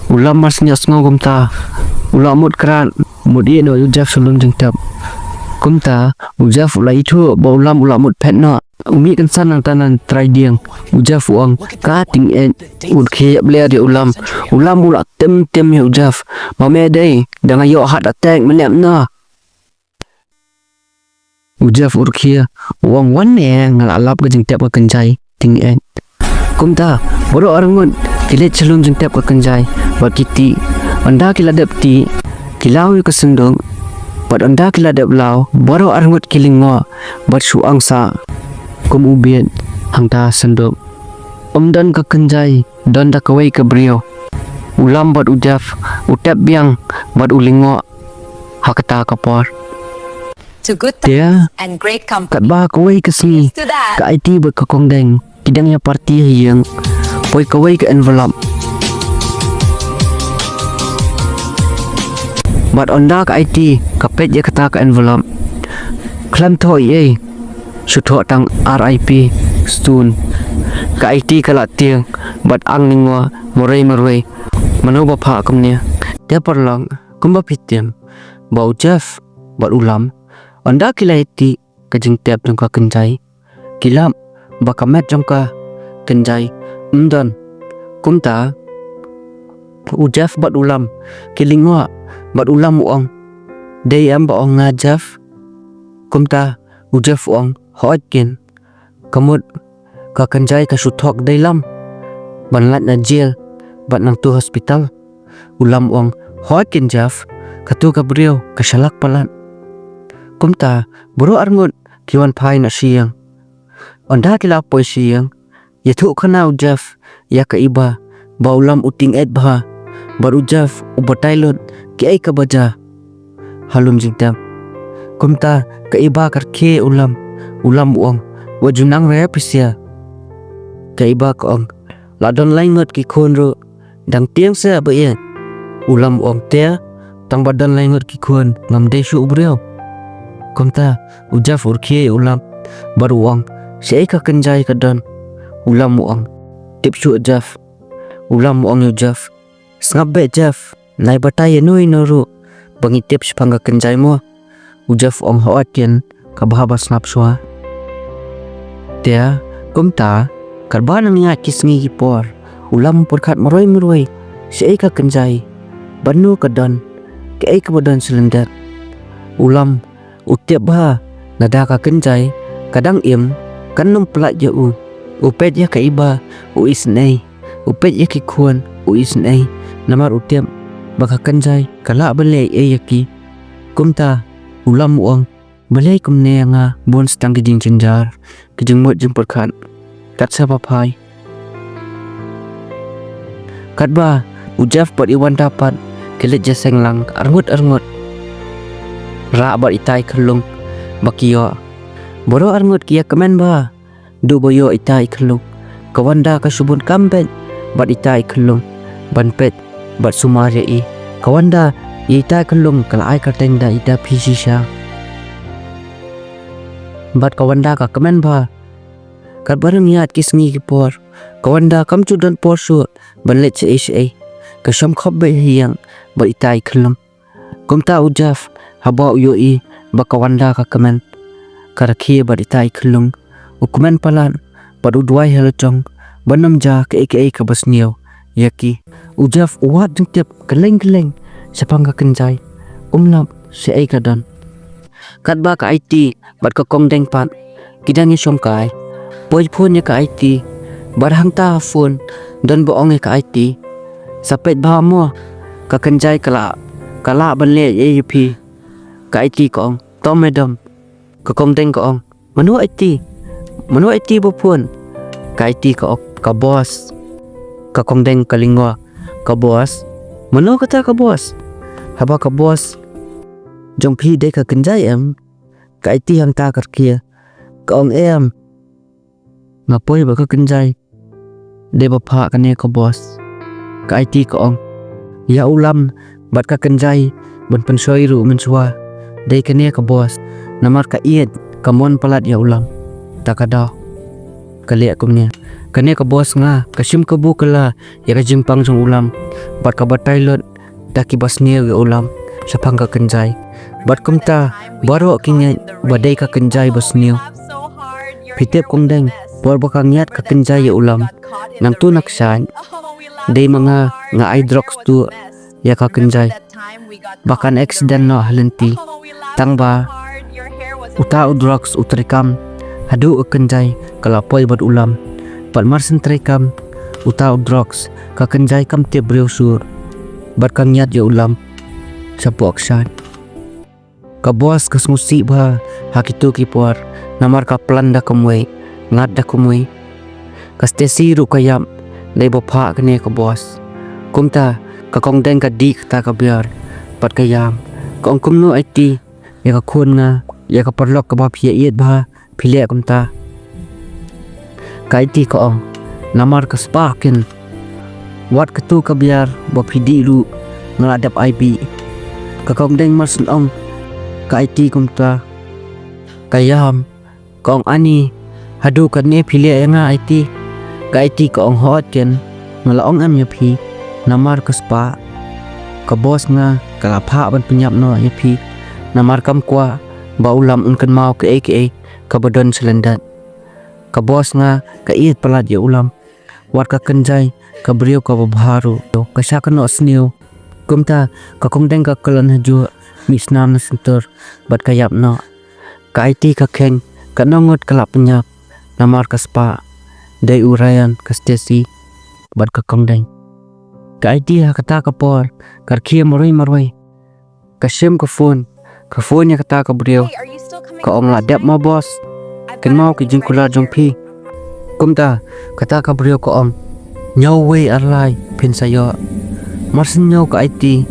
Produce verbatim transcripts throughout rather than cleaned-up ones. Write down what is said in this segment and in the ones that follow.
U Lam mar sniah sngew kumta, u la mut krad, mut ïeh noh ïa u Jeff sha lum jingtep. Kumta u Jeff u la ithuh ba u Lam u la mut phet noh. U mih kynsan nangta na trai dieng. U Jeff u ong, ka Tyngeh, u rkhie ïap ler ïa u Lam. U Lam u la tem tem ïa u Jeff. Ma me dei, dang ïoh heart attack mynne mynne. U Jeff u rkhie u ong, wan ne nga la lap ka jingtep ka kynjai Tyngeh. Kumta baroh arngut ki leit sha lum jingtep ka kynjai bad ki tih. Ynda ki la dep tih ki law ïa ka synduk. Bad ynda ki la dep law baroh arngut ki lyngngoh bad shu angsah kum u bieit hangta synduk. Ym don ka kynjai, don da kawei ka briew. U Lam bad u Jeff u tep biang bad u lyngngoh ha kata ka por. Te katba kawei ka sngi ka Aiti bad ka Kongdeng ki dang ïa party ha ïing. Poi kawei ka envelope. Bad ynda ka Aiti ka peit ïa kata ka envelope, khlem thoh ei ei, shu thoh tang R I P soon. Ka Aiti ka la tieng bad ang lyngngoh marwei marwei. Mano ba phah kumne? Te paralok, kumba phi tip ba u Jeff bad u Lam, ynda ki la ïa tih ka jingtep jong ka kynjai, ki lap ba ka met jong ka kynjai ym don. Kumta u Jeff bad u Lam ki lyngngoh bad u Lam u ong, dei em ba ong nga Jeff? Kumta u Jeff u ong, hooid keiñ. Ka mut ka kynjai ka shu thok dei lam ban lait na jail bad nangtu hospital. U Lam u ong, hooid keiñ Jeff, katu ka briew ka shalak palat. Kumta baroh arngut ki wan phai noh sha ïing. Ynda ki la poi sha ïing, ïathuh khana u Jeff ïa ka Iba ba u Lam u tyngeh bha bad u Jeff u batai lut kiei kaba jia ha lum jingtep. Kumta ka Iba ka rkhie ïa u Lam, u Lam u ong, wat ju nang re pisa. Ka Iba ka ong, la don lai ngut ki khun ruh, dang tieng seh ba ïeit. U Lam u ong, te tang ba don lai ngut ki khun ngam dei shuh u briew. Kumta u Jeff u rkhie ïa u Lam bad u ong, shaei ka kynjai ka don? U Lam u ong, tip shuh Jeff. U Lam u ong ïa u Jeff, sngap beit Jeff, nai batai ïano ïano ruh ba ngi tip shaphang ka kynjai mo. U Jeff u ong, hooid keiñ, ka bha ba sngap shuwa. Te kumta katba nang ïaid ki sngi ki por, u Lam u pyrkhat marwei marwei shaei ka kynjai, bad no ka don, kaei kaba don sha lyndet. U Lam u tip bha lada ka kynjai ka dang im, kan ym pyllait ïa u. U peit ïa ka Iba, u isynei. U peit ïa ki khun, u isynei. Namar u tip ba ka kynjai ka lah ban leh ei ei ïa ki. Kumta u Lam u ong, balei kumne ïa nga, bun sa tang ki jingjynjar, ki jingmut jingpyrkhat. Kat sa ba phai. Katba u Jeff bad i Wanda pat ki leit ïaseng lang arngut arngut, rah bad itai i khyllung ba ki ïoh. Baroh arngut ki ïakmen bha, duh ba ïoh itai i khyllung. Ka Wanda ka shu bun kam beit bad itai i khyllung ban peit bad sumar ïa i. Ka Wanda, ïa itai i khyllung ka la ai kyrteng da i Daphi shisha. Bad ka Wanda ka kmen bha. Katba nang ïaid ki sngi ki por, ka Wanda kam ju don por shuh ban leit shaei shaei. Ka shong khop beit ha ïing bad itai i khyllung. Kumta u Jeff, haba u ïohi ba ka Wanda ka kmen, ka rkhie bad itai i khyllung, u kmen palat bad u duwai ha la jong ban ym jia kaei kaei kaba sniew ïa ki. U Jeff u wad jingtip kylleng kylleng shaphang ka kynjai, um lap shaei ka don. Katba ka Aiti bad ka Kongdeng pat ki dang ïashongkai, poi phone ïa ka Aiti. Bad hangta ha phone don ba ong ïa ka Aiti, sa peit bha mo, ka kynjai ka lah, ka lah ban leh ei ei ïa phi. Ka Aiti ka ong, to madam. Ka Kongdeng ka ong, mano Aiti? Mano Aiti ba phone? Ka Aiti ka ong, ka boss. Ka Kongdeng ka lyngngoh, ka boss? Mano kata ka boss? Haba ka boss jong phi dei ka kynjai em? Ka Aiti hangta ka rkhie, ka ong, em, nga poi bad ka kynjai, dei ba phah kane ka boss. Ka Aiti ka ong, ïa u Lam bad ka kynjai ban pynshoi ruh mynshuwa, dei kane ka boss. Namar ka ïeit, ka mon palat ïa u Lam. Ta ka daw ka leh kumne. Kane ka boss nga ka shim kabu kala ïa ka jingpang jong u Lam bad ka batai lut da ki basniew ïa u Lam shaphang ka kynjai. Bad kumta baroh ki ngeit ba dei ka kynjai basniew. Phi tip Kong Deng, por ba ka ngiat ka kynjai ïa u Lam, nangtu na kshaid dei ma nga nga ai drugs tu ïa ka kynjai ba kan accident noh ha lynti. Tang ba uta u drugs u treikam haduh ka kynjai ka la poi bad u Lam. Bad mar shen treikam uta u drugs ka kynjai kam tip briew shuh bad ka ngiat ïa u Lam shapoh kshaid. Ka boss ka sngewsih bha ha kito ki por namar ka plan da kumwei, ngat da kumwei. Ka Stacy ruh ka ïap dei ba phah kane ka boss. Kumta ka Kong Deng ka dih kata ka biar bad ka ïam. Ka ong, kumno Aiti, ïa ka khun nga, ïa ka paralok kaba phi ïaieit bha phi leh kumta? Ka Aiti ka ong, namar ka spah kin. Wat katu ka biar ba phi dih ruh nga la dep ai bih. Ka Kong Deng mar shen ong ka Aiti kumta ka ïam. Ka ong, ani haduh katne phi leh ïa nga Aiti? Ka Aiti ka ong, hooid kin, nga la ong em ïa phi, namar ka spah. Ka boss nga ka la phah ban pynïap noh ïa phi namar kam kwah ba u Lam un kynmaw kaei kaei kaba don sha lyndet. Ka boss nga ka ïeit palat ïa u Lam. Wat ka kynjai ka briew kaba bha ruh ka shah kynnoh sniew. Kumta ka Kong Deng ka kyllon hajuh mih snam na shyntur bad ka ïap noh. Ka Aiti ka kheiñ katno ngut ka la pynïap namar ka spah. Dei u Ryan, ka Stacy bad ka Kong Deng. Ka Aiti ha kata ka por ka rkhie marwei marwei. Ka shim ka phone, ka phone ïa kata ka briew. Ka ong, la dep ma boss, kynmaw ki jingkular jong phi. Kumta kata ka briew ka ong, hynñiew wei ar lai phin sa ïoh. Mar shen hynñiew ka Aiti.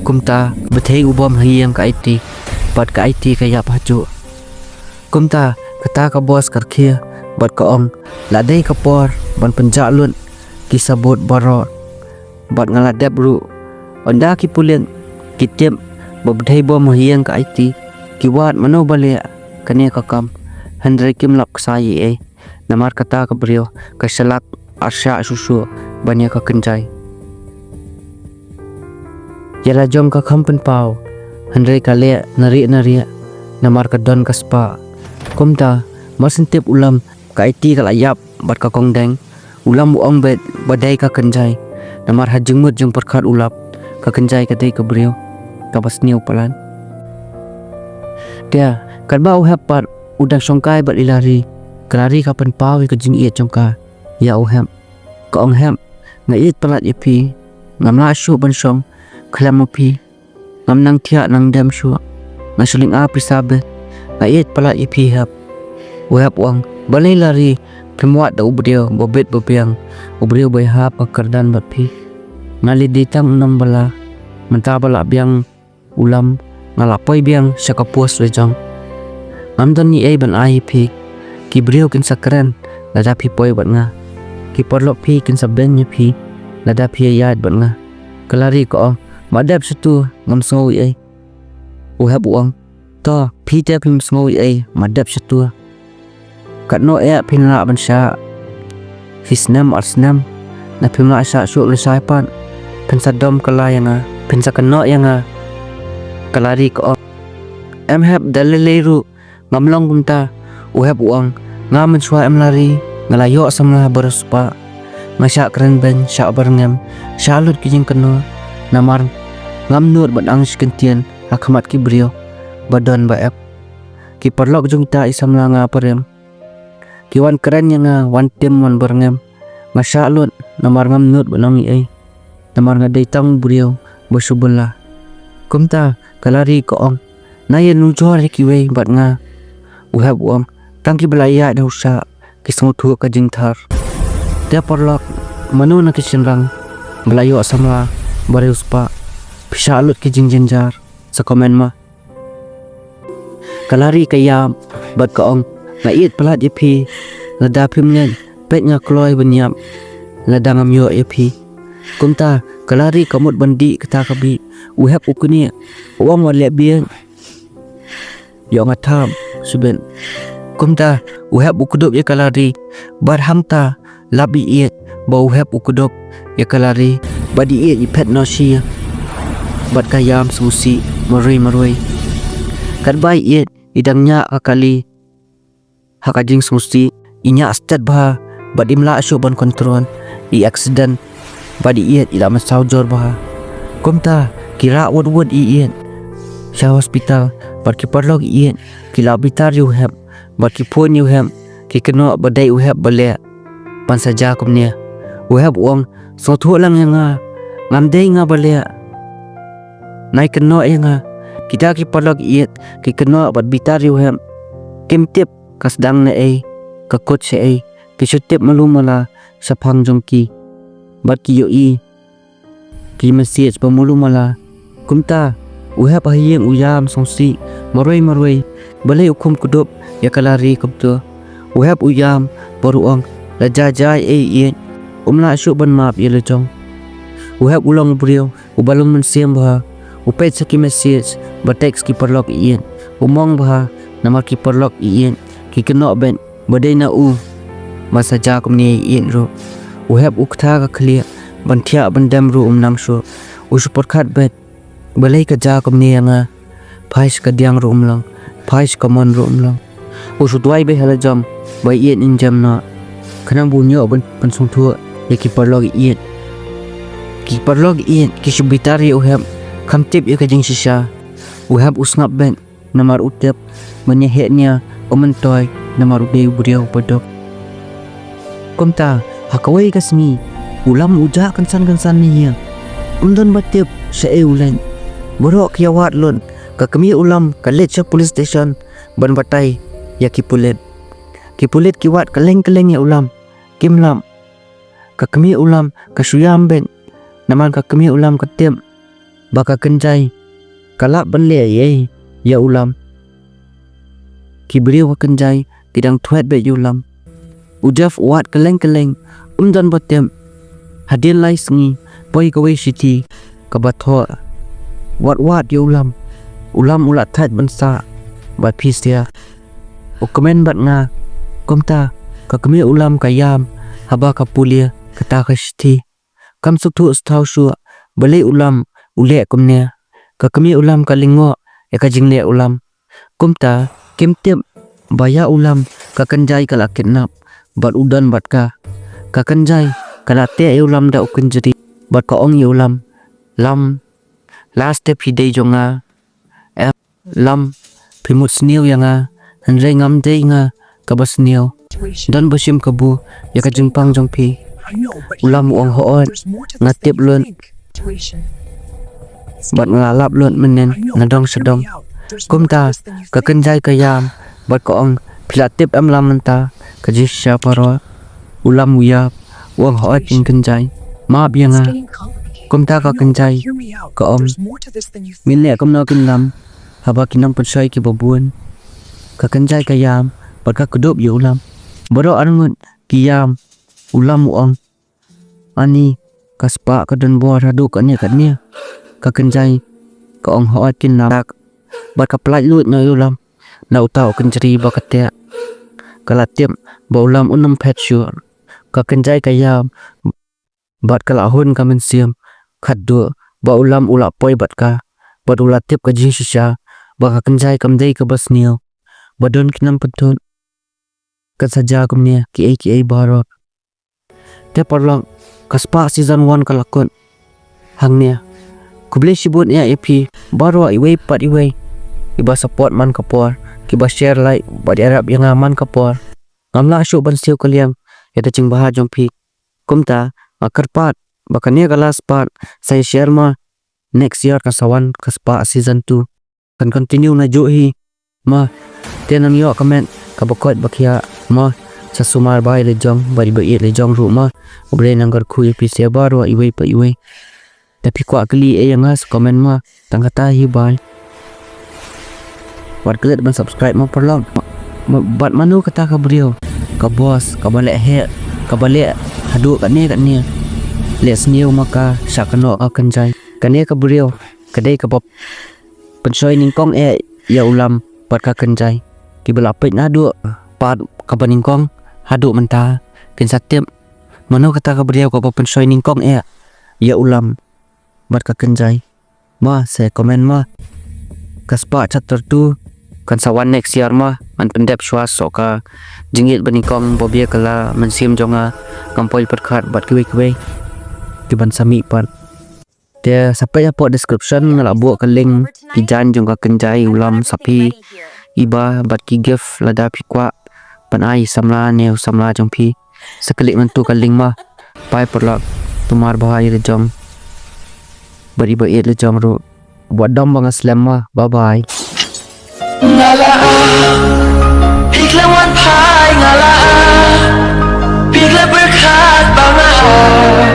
Kumta bthei u bom ha ïing ka Aiti bad ka Aiti ka ïap hajuh. Kumta kata ka boss ka rkhie bad ka ong, la dei ka por ban pynjah lut ki sabut baroh. Bad nga la dep ruh. Ynda ki pulit ki tip ba bthei bom ha ïing ka Aiti, ki wad mano ba leh kane ka kam. Hynrei kim lap ksai ei ei namar kata ka briew ka shlak arshah shuh shuh ban ïa ka kynjai. Ïa la jong ka kham pynpaw, hynrei ka leh narieh narieh namar ka don ka spah. Kumta mar shen tip u Lam, ka Aiti ka la ïap bad ka Kong Deng. U Lam u ong beit ba dei ka kynjai namar ha jingmut jingpyrkhat u Lam ka kynjai ka dei ka briew kaba sniew palat. Te katba u Hep pat u dang shongkai bad i Lari, ka Lari ka pynpaw ïa ka jingïeit jong ka ïa u Hep. Ka ong, Hep, nga ïeit palat ïa phi, ngam lah shuh ban shong khlem ma phi. Ngam nang thiah nang dem shuh, nga shu lynga pisa beit. Nga ïeit palat ïa phi Hep. U Hep u ong, balei Lari, phim wad da u briew ba bit ba biang, u briew ba ïahap ka kyrdan bad phi? Nga leit dei tang u nongbala, mynta ba la biang u Lam, nga la poi biang sha ka post la jong. Ngam don ei ei ban ai ïa phi. Ki briew kin sa kren lada phi poi bad nga. Ki paralok phi kin sa beiñ ïa phi lada phi ïaid bad nga. Ka Lari ka ong, ma dep sha tu, ngam sngew ei ei. U Hep u ong, to phi te phim sngew ei ei, ma dep sha tu. Katno eh phin lah ban shah? Shi snem ar snem. Na phim lah shah shuh lashai pat, phin sa dom kylla ïa nga, phin sa kynnoh ïa nga. Ka Lari ka ong, em Hep, da lei lei ruh ngam long kumta. U Hep u ong, nga mynshuwa em Lari, nga la ïoh samla bariewspah. Nga shah kren beiñ, shah byrngem, shah lut ki jingkynnoh. Namar ngam nud ban ang shi kyntien ha khmat ki briew ba don ba ep. Ki paralok jong kita i samla nga parem, ki wan kren ïa nga, wan tim, wan byrngem. Nga shah lut namar ngam nud ban ong ei ei, namar nga dei tang u briew ba shu bylla. Kumta ka Lari ka ong, na ïanujor ïa kiwei bad nga. U Hep u ong, tang kiba la ïaid ha u shah ki sngewthuh ka jingthar. Te paralok, mano na ki shynrang ba la ïoh samla bariewspah, phi shah lut ki jingjynjar, sa comment ma. Ka Lari ka ïap bad ka ong, nga ïeit palat ïa phi, lada phim ngeit, peit nga kloi ban ïap lada ngam ïoh ïa phi. Kumta ka Lari ka mut ban dih kata ka bih. U Hep u knieh, u ong, wat leh bieit, ïoh nga thap shibit. Kumta u Hep u kdup ïa ka Lari bad hangta lap i ïeit ba u hep u kdup ïa ka lari bad i ïeit i phet noh shi bad ka ïam sngewsih marwei marwei. Katba i ïeit i dang ñiah ka kali ha ka jingsngewsih, i ñiah stet bha bad im lah shuh ban kontrol, i accident bad i ïeit i la mynsaw jur bha. Kumta ki rah wut wut i ïeit sha hospital bad ki paralok i ïeit ki la bitar ïa u hep bad ki phone ïa u hep, ki kynnoh ba dei u hep ba leh ban sa jia kumne. U hep u ong, sngewthuh lang ïa nga, ngam dei nga ba leh. Nai kynnoh ïa nga. Kita ki paralok i ïeit ki kynnoh bad bitar ïa u hep. Kim tip ka sdang na ei, ka kut sha ei, ki shu tip malu mala shaphang jong ki bad ki ïohi ki message ba malu mala. Kumta u hep ha ïing u ïam sngewsih marwei marwei. Balei u khum kdup ïa ka lari kumta? U hep u ïam bad u ong, la jia jia ei ïeit, um lah shuh ban map ïa la jong. U hep u long u briew uba long mynsiem bha. U peit sha ki message ba text ki paralok i ïeit, u mong bha namar ki paralok i ïeit ki kynnoh beit ba dei na u ban sa jia kumne ïa i ïeit ruh. U hep u ktah ka khlieh ban thiah ban dem ruh um nang shuh. U shu pyrkhat beit, balei ka jia kumne ïa nga? Phai sha ka diang ruh um long, phai sha ka mon ruh um long. U shu duwai beit ha la jong ba i ïeit in jem noh, khnang ba un ïoh ban pynsngewthuh ïa ki paralok i ïeit. Ki paralok i ïeit ki shu bitar ïa u hep, kham tip ïa ka jingshisha. U hep u sngap beit namar u tip ban ïa heh nia u myntoi namar u dei u briew ba duk. Kumta ha kawei ka sngi u Lam u jah kynsan kynsan na ïing. Um don ba tip sha ei u leit. Baroh ki ïa wad lut. Ka kmie u Lam ka leit sha police station ban batai ïa ki pulit. Ki pulit ki wad kylleng kylleng ïa u Lam, kim lap. Ka kmie u Lam ka shu ïam beit namar ka kmie u Lam ka tip ba ka Kynjai ka lap ban leh ei ei ïa u Lam. Ki briew ka Kynjai ki dang thwet beit ïa u Lam. U Jeff u wad kylleng kylleng, um don ba tip. Hadien lai sngi poi kawei shithi kaba thoh, wad wad ïa u Lam. U Lam u la thait ban sah bad phi sia. U kmen bad nga. Kumta ka kmie u Lam ka ïam haba ka pule kata ka shithi. Kam sngewthuh sngewthaw shuh balei u Lam u leh kumne. Ka kmie u Lam ka lyngngoh ïa ka jingleh u Lam. Kumta kim tip ba ïa u Lam ka Kynjai ka la kidnap bad u don bad ka. Ka Kynjai ka la teh ïa u Lam da u kynjri bad ka ong ïa u Lam, Lam, last step hi dei jong nga. Lam, phi mut sniew ïa nga, hynrei ngam dei nga kaba sniew. Don ba shim kabu ïa ka jingpang jong phi. U Lam u ong hooid, nga tip lut bad nga la lap lut mynnin na dong sha dong. Kumta ka Kynjai ka ïam bad ka ong, phi la tip em Lam mynta ka jingshisha baroh? U Lam u ïap, u ong hooid Kynjai, map ïa nga. Kumta ka Kynjai ka ong, ngin leh kumno kin Lam, haba ki nongpynshoi kiba bun. Ka Kynjai ka ïam bad ka kdup ïa u Lam. Baroh arngut ki ïam. U Lam u ong, ani ka spah ka don bor haduh katne katne. Ka Kynjai ka ong hooid kin Lam. Bad ka pyllait lut noh ïa u Lam na uta u kynjri ba ka teh. Ka la tip ba u Lam un ym phet shuh. Ka Kynjai ka ïam bad ka la hun ka mynsiem khatduh ba u Lam u la poi bad ka, bad u la tip ka jingshisha ba ka Kynjai kam dei kaba sniew, ba don ki nongpynthut. Kan sa jia kumne kiei kiei baroh. Te paralok, ka spah season one ka la kut hangne. Khublei shibun ïa phi baroh iwei pat iwei iba support man ka por, kiba share, like bad ïarap ïa nga man ka por. Ngam lah shuh ban siew kylliang ïa ka jingbha jong phi. Kumta nga kyrpad ba kane ka last part sa ïa share ma. Next year kan sa wan ka spah season two. Kan continue na juh hi ma. Te nang ïoh ka met kaba koit ba khiah ma. Sa sumar bha ïa la jong bad iba ïeit la jong ruh ma. U Blei nang kyrkhu ïa phi sa baroh iwei pa iwei. Te phi kwah kylli ei ïa nga sa comment ma. Tang kata hi, bye. Wat klet ban subscribe ma paralok. Ma-, ma-, bad mano kata ka briew, ka boss kaba leh heh, kaba leh haduh katne katne, leh sniew ma ka sha ka noh ka Kynjai? Kane ka briew ka dei kaba pynshoi nyngkong eh ïa u Lam bad ka Kynjai. Kiba la peit naduh part kaba nyngkong haduh mynta kin sa tip Mano kata ka briew kaba pynshoi nyngkong eh ïa u Lam bad ka Kynjai? Mo, sa comment mo. Ka spah chapter two kan sa wan next year mo. Ngan pyndep shuwa shuh ka jingïeit ba nyngkong, ba biang ka la mynsiem jong nga, kam poi pyrkhat bad kiwei kiwei kiban sa mih pat. Te sa peit hapoh description nga la buh ka link ki jaiñ jong ka Kynjai, u Lam, sa phi i ba bad ki gift lada phi kwah ban ai samla ne u samla jong phi. Sa klik mynta ka link mo. Bye paralok. Tumar bha ïa la jong bad i ba ïeit la jong ruh. Wat dom ba nga slem mo. Bye bye. Nga la ah, phi la wan phai nga la ah, phi la pyrkhat ba nga ah.